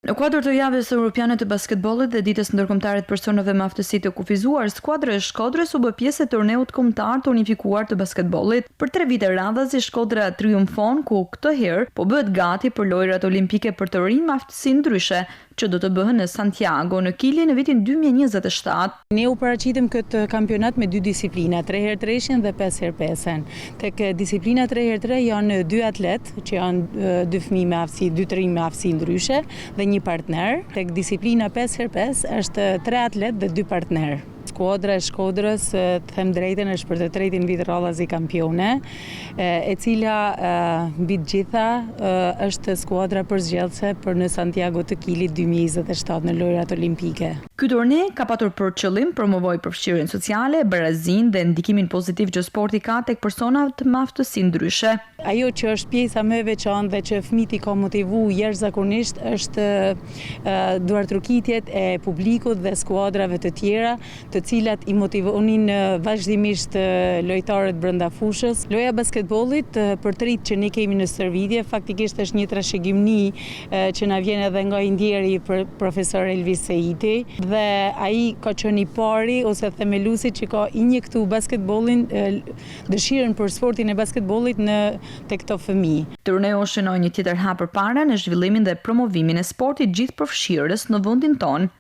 Në kuadër të Javës Europiane të Basketbollit dhe Ditës Ndërkombëtare të Personave me Aftësi të Kufizuar, skuadra e Shkodrës u bë pjesë e turneut kombëtar të unifikuar të basketbollit. Për tre vite radhazi Shkodra triumfon, ku këtë herë po bëhet gati për Lojërat Olimpike për të rinj me aftësi ndryshe, që do të bëhen në Santiago, në Kili në vitin 2027. Ne u paraqitëm këtë kampionat me dy disiplina, tre herë treshin dhe pesë herë pesën. Tek disiplina tre herë tre janë dy atletë, që janë dy fëmijë me aftësi, dy të rinj me aftësi ndryshe dhe një partner. Tek disiplina pesë herë pesë është tre atletë dhe dy partnerë. Skuadra e Shkodrës, të them drejtën, është për të tretin vit radhazi kampione, e cila mbi të gjitha është skuadra përzgjedhëse për në Santiago të Kilit 2027 në Lojërat Olimpike. Ky turne ka patur për qëllim promovojë përfshirjen sociale, barazinë dhe ndikimin pozitiv që sporti ka tek personat me aftësi ndryshe. Ajo që është pjesa më e veçantë dhe që fëmijët i ka motivu jashtëzakonisht është duartrokitjet e publikut dhe skuadrave të tjera, të cilat i motivonin vazhdimisht lojtarët brenda fushës. Loja e basketbollit për të rinjtë që ne kemi në stërvitje, faktikisht është një trashëgimni që na vjen edhe nga i ndjeri profesor Elvis Seiti dhe ai ka qenë i pari ose themeluesi që ka injektu basketbollin dëshirën për sportin e basketbollit në te këto fëmijë. Turneu shënoi një tjetër hap përpara në zhvillimin dhe promovimin e sportit gjithëpërfshirës në vendin tonë.